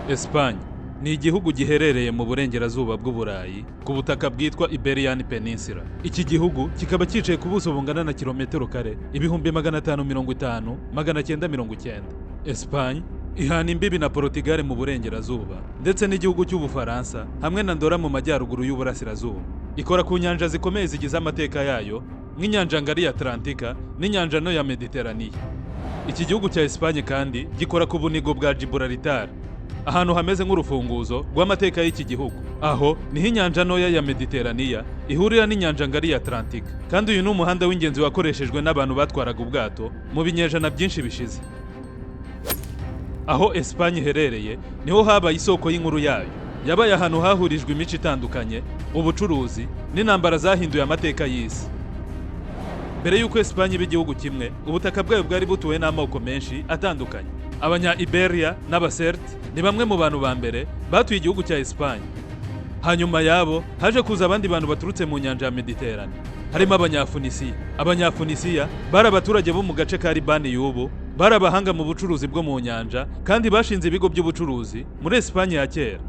Espagne ni igihugu giherereye mu burengerazuba bw'Uburayi, ku butaka bwitwa Iberian Peninsula. Iki gihugu kikaba cyicaye ku buso bungana na kilometero kare 550,990. Espagne ihana imbibi na Portugal mu burengerazuba, ndetse n'igihugu cy'Ubufaransa hamwe na Andorra mu majyaruguru y'uburasirazuba. Ikora ku nyanja zikomeye zigize amateka yayo, nk'inyanja ngari ya Atlantika n'inyanja nto ya Mediteraniya. Iki gihugu cya Espagne kandi gikora ku bunigo bwa Gibraltar, ahantu hameze nk'urufunguzo rw'amateka y'iki gihugu. Aho niho inyanja ntoya ya Mediteraniya ihurira n'inyanja ngari ya Atlantika, kandi uyu ni umuhanda w'ingenzi wakoreshejwe n'abantu batwaraga ubwato mu binyejana byinshi bishize. Aho Espagne iherereye niho habaye isoko y'inkuru yayo. Yabaye ahantu hahurijwe imico itandukanye, ubucuruzi n'intambara zahinduye amateka y'isi. Mbere y'uko Espagne iba igihugu kimwe, ubutaka bwayo bwari butuwe n'amoko menshi atandukanye. Abanya Iberia n'Abacelt ni bamwe mu bantu ba mbere batuye igihugu cya Espagne. Hanyuma yabo haje kuza abandi bantu baturutse mu nyanja ya Mediterane, harimo Abanyafunisiya. Abanyafunisiya bari abaturage bo mu gace ka Libani y'ubu. Bari abahanga mu bucuruzi bwo mu nyanja kandi bashinze ibigo by'ubucuruzi muri Espagne ya kera.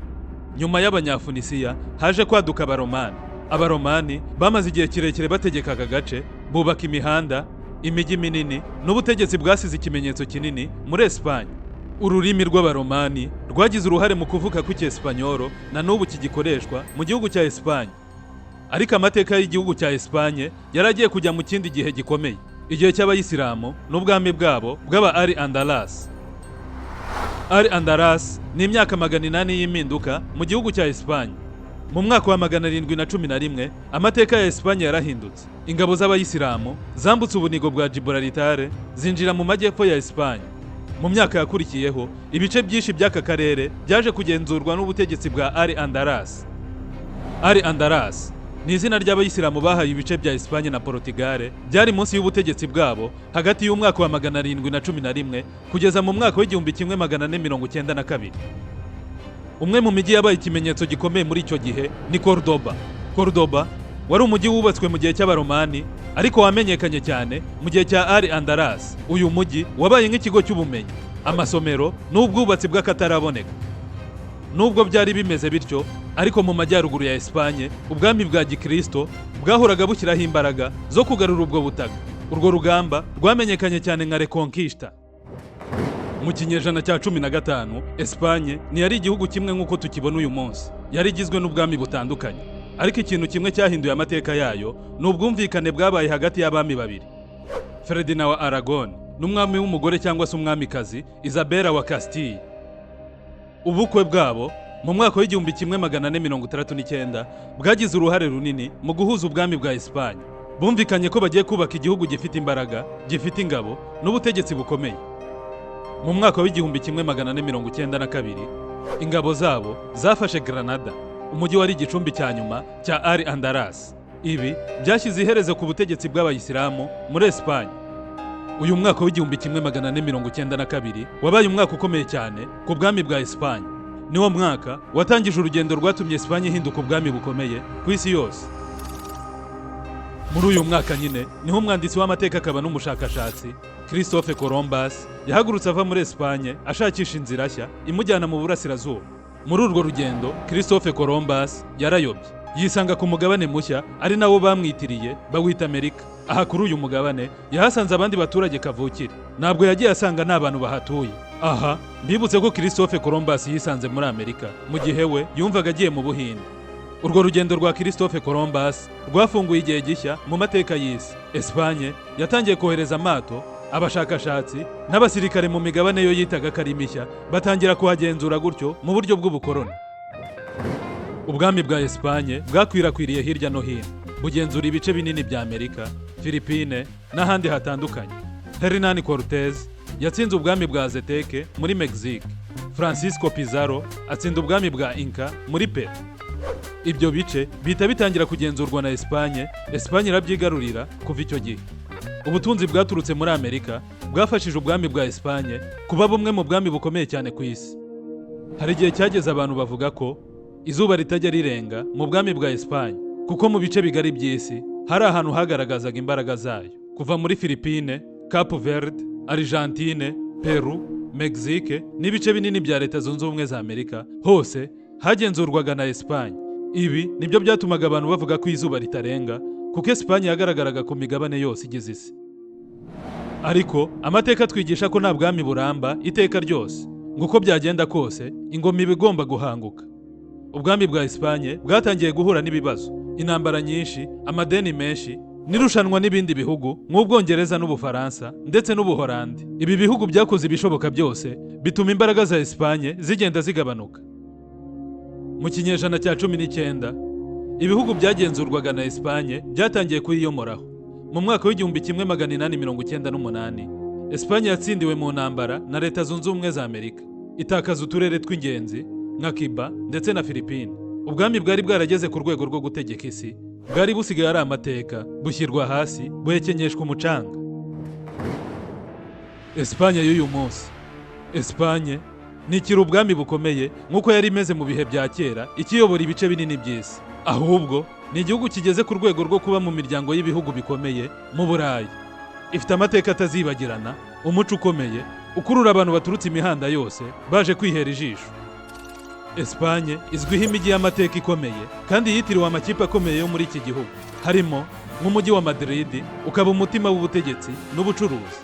Nyuma y'Abanyafunisiya haje kwaduka Abaromani. Abaromani bamaze igihe kirekire bategeka aka gace, bubaka imihanda, imijyi minini n'ubutegetsi bwasize ikimenyetso kinini muri Espagne. Ururimi rw'Abaromani rwagize uruhare mu kuvuka kw'Icyesipanyoro na n'ubu kigikoreshwa mu gihugu cya Espagne. Ariko amateka y'igihugu cya Espagne yari agiye kujya mu kindi gihe gikomeye, igihe cy'Abayisilamu n'ubwami bwabo bw'aba Al Andalus. Al Andalus ni imyaka 800 y'impinduka mu gihugu cya Espagne. Mu mwaka wa 711 amateka ya Espagne yarahindutse. Ingabo z'Abayisilamu zambutse ubunigo bwa Gibraltar, zinjira mu majyepfo ya Espagne. Mu myaka yakurikiyeho, ibice byinshi by'aka karere byaje kugenzurwa n'ubutegetsi bwa Al Andalus. Al Andalus ni izina ry'Abayisilamu bahaye ibice bya Espagne na Portugal byari munsi y'ubutegetsi bwabo hagati y'umwaka wa 711 kugeza mu mwaka wa 1492. Umwe mu mijyi yabaye ikimenyetso gikomeye muri icyo gihe ni Cordoba. Cordoba wari umujyi wubatswe mu gihe cy'Abaromani, ariko wamenyekanye cyane mu gihe cya Al Andalus. Uyu mujyi wabaye nk'ikigo cy'ubumenyi, amasomero n'ubwubatsi bw'akataraboneka. Nubwo byari bimeze bityo ariko, mu majyaruguru ya Espagne ubwami bwa gikristo bwahoraga bushyiraho imbaraga zo kugarura ubwo butaka. Urwo rugamba rwamenyekanye cyane nka Reconquista. Mu kinyejana cya 15, Espagne ntiyari igihugu kimwe nk'uko tukibona uyu munsi. Yari igizwe n'ubwami butandukanye, ariko ikintu kimwe cyahinduye amateka yayo ni ubwumvikane bwabaye hagati y'abami babiri, Ferdinand wa Aragon n'umwami w'umugore cyangwa se umwamikazi Isabella wa Castille. Ubukwe bwabo mu mwaka wa 1469 bwagize uruhare runini mu guhuza ubwami bwa Espagne. Bumvikanye ko bagiye kubaka igihugu gifite imbaraga, gifite ingabo n'ubutegetsi bukomeye. Mu mwaka wa 1492 ingabo zabo zafashe Granada, umujyi wari igicumbi cya nyuma cya Al Andalus. Ibi byashyize iherezo ku butegetsi bw'Abayisilamu muri Espagne. Uyu mwaka wa 1492 wabaye umwaka ukomeye cyane ku bwami bwa Espagne. Niwo mwaka watangije urugendo rwatumye Espagne ihinduka ubwami bukomeye ku isi yose. Muri uyu mwaka nyine niho umwanditsi w'amateka akaba n'umushakashatsi Christophe Columbus yahagurutse ava muri Espagne, ashakisha inzira nshya imujyana mu burasirazuba. Muri urwo rugendo Christophe Columbus yarayobye, yisanga ku mugabane mushya ari nawo bamwitiriye, bawita Amerika. Aha kuri uyu mugabane yahasanze abandi baturage kavukire, ntabwo yagiye asanga nta bantu bahatuye. Aha mbibutse ko Christophe Columbus yisanze muri Amerika mu gihe we yumvaga agiye mu Buhinde. Urwo rugendo rwa Christophe Columbus rwafunguye igihe gishya mu mateka y'isi. Espagne yatangiye kohereza amato, abashakashatsi n'abasirikare mu migabane yo yitaga ko ari mishya, batangira kuhagenzura gutyo mu buryo bw'ubukoloni. Ubwami bwa Espagne bwakwirakwiriye hirya no hino, bugenzura ibice binini bya Amerika, Philippine n'ahandi hatandukanye. Hernan Cortez yatsinze ubwami bwa Azteke muri Mexique, Francisco Pizarro atsinda ubwami bwa Inca muri Peru. Ibyo bice bihita bitangira kugenzurwa na Espagne. Espagne irabyigarurira. Kuva icyo gihe ubutunzi bwaturutse muri Amerika bwafashije ubwami bwa Espagne kuba bumwe mu bwami bukomeye cyane ku isi. Hari igihe cyageze abantu bavuga ko izuba ritajya rirenga mu bwami bwa Espagne, kuko mu bice bigari by'isi hari ahantu hagaragazaga imbaraga zayo, kuva muri Philippine, Cape Verde, Argentine, Peru. Mexique n'ibice binini bya Leta Zunze Ubumwe za Amerika hose hagenzurwaga na Espagne. Ibi nibyo byatumaga abantu bavuga ko izuba ritarenga, kuko Espagne yagaragaraga ku migabane yose igize isi. Ariko amateka atwigisha ko nta bwami buramba iteka ryose, ngo uko byagenda kose ingoma iba igomba guhanguka. Ubwami bwa Espagne bwatangiye guhura n'ibibazo, intambara nyinshi, amadeni menshi n'irushanwa n'ibindi bihugu nk'Ubwongereza n'Ubufaransa ndetse n'Ubuholandi. Ibi bihugu byakoze ibishoboka byose bituma imbaraga za Espagne zigenda zigabanuka. Mu kinyejana cya 19, ibihugu byagenzurwaga na Espagne byatangiye kuyiyomoraho. Mu mwaka w'1898, Espagne yatsindiwe mu ntambara na Leta Zunze Ubumwe za Amerika, itakaza uturere tw'ingenzi nka Cuba ndetse na Philippines. Ubwami bwari bwarageze ku rwego rwo gutegeka isi bwari busigaye ari amateka, bushyirwa hasi, buhekenyeshwa umucanga. Espagne y'uyu munsi. Espagne ntikiri ubwami bukomeye nk'uko yari imeze mu bihe bya kera, ikiyobora ibice binini by'isi. Ahubwo ni igihugu kigeze ku rwego rwo kuba mu miryango y'ibihugu bikomeye mu Burayi. Ifite amateka atazibagirana, umuco ukomeye ukurura abantu baturutse imihanda yose baje kwihera ijisho. Espagne izwiho imijyi y'amateka ikomeye kandi yitiriwe amakipe akomeye yo muri iki gihugu, harimo nk'umujyi wa Madrid, ukaba umutima w'ubutegetsi n'ubucuruzi,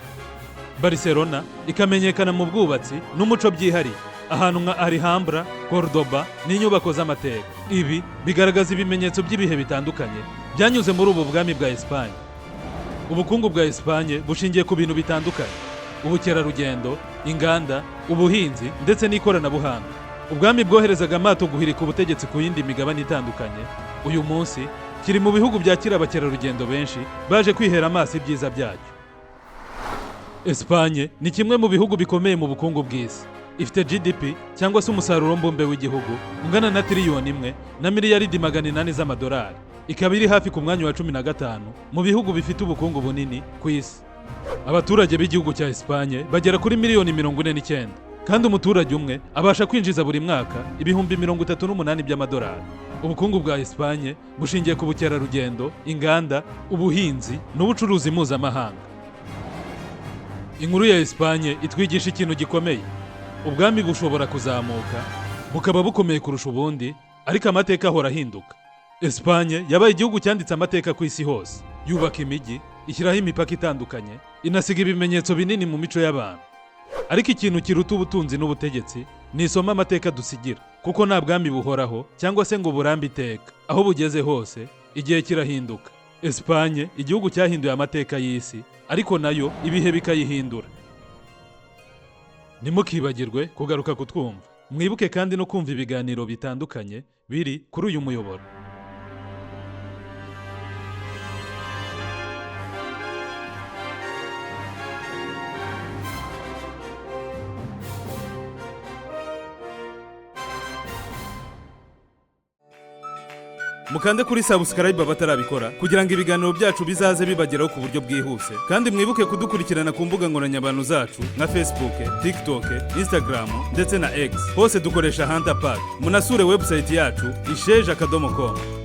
Barcelona ikamenyekana mu bwubatsi n'umuco byihariye, ahantu nka Alhambra, Cordoba n'inyubako z'amateka. Ibi bigaragaza ibimenyetso by'ibihe bitandukanye byanyuze muri ubu bwami bwa Espagne. Ubukungu bwa Espagne bushingiye ku bintu bitandukanye: ubukerarugendo, inganda, ubuhinzi ndetse n'ikoranabuhanga. Ubwami bwoherezaga amato guhirika ubutegetsi ku yindi migabane itandukanye, uyu munsi kiri mu bihugu byakira abakerarugendo benshi baje kwihera amaso ibyiza byacyo. Espagne ni kimwe mu bihugu bikomeye mu bukungu bw'isi. Ifite GDP, cyangwa se umusaruro mbumbe w'igihugu, ungana na 1 biliyoni 800 biliyoni z'amadolari, ikaba iri hafi ku mwanya wa 15 mu bihugu bifite ubukungu bunini ku isi. Abaturage b'igihugu cya Espagne bagera kuri miliyoni 49, kandi umuturage umwe abasha kwinjiza buri mwaka 38,000 by'amadolari. Ubukungu bwa Espagne bushingiye ku bukerarugendo, inganda, ubuhinzi n'ubucuruzi mpuzamahanga. Inkuru ya Espagne itwigisha ikintu gikomeye: ubwami bushobora kuzamuka bukaba bukomeye kurusha ubundi, ariko amateka ahora ahinduka. Espagne yabaye igihugu cyanditse amateka ku isi hose, yubaka imijyi, ishyiraho imipaka itandukanye, inasiga ibimenyetso binini mu mico y'abantu. Ariko ikintu kiruta ubutunzi n'ubutegetsi ni isomo amateka dusigira, kuko nta bwami buhoraho cyangwa se ngo burambe iteka. Aho bugeze hose igihe kirahinduka. Espagne, igihugu cyahinduye amateka y'isi, ariko nayo ibihe bikayihindura. Ntimukibagirwe kugaruka kutwumva, mwibuke kandi no kumva ibiganiro bitandukanye biri kuri uyu muyoboro. Mukande kuri subscribe abatarabikora, kugira ngo ibiganiro byacu bizaze bibageraho ku buryo bwihuse. Kandi mwibuke kudukurikirana ku mbuga nkoranyambaga zacu nka Facebook, TikTok, Instagram ndetse na X. Hose dukoresha Hunter Park. Munasure website yacu isheja.com.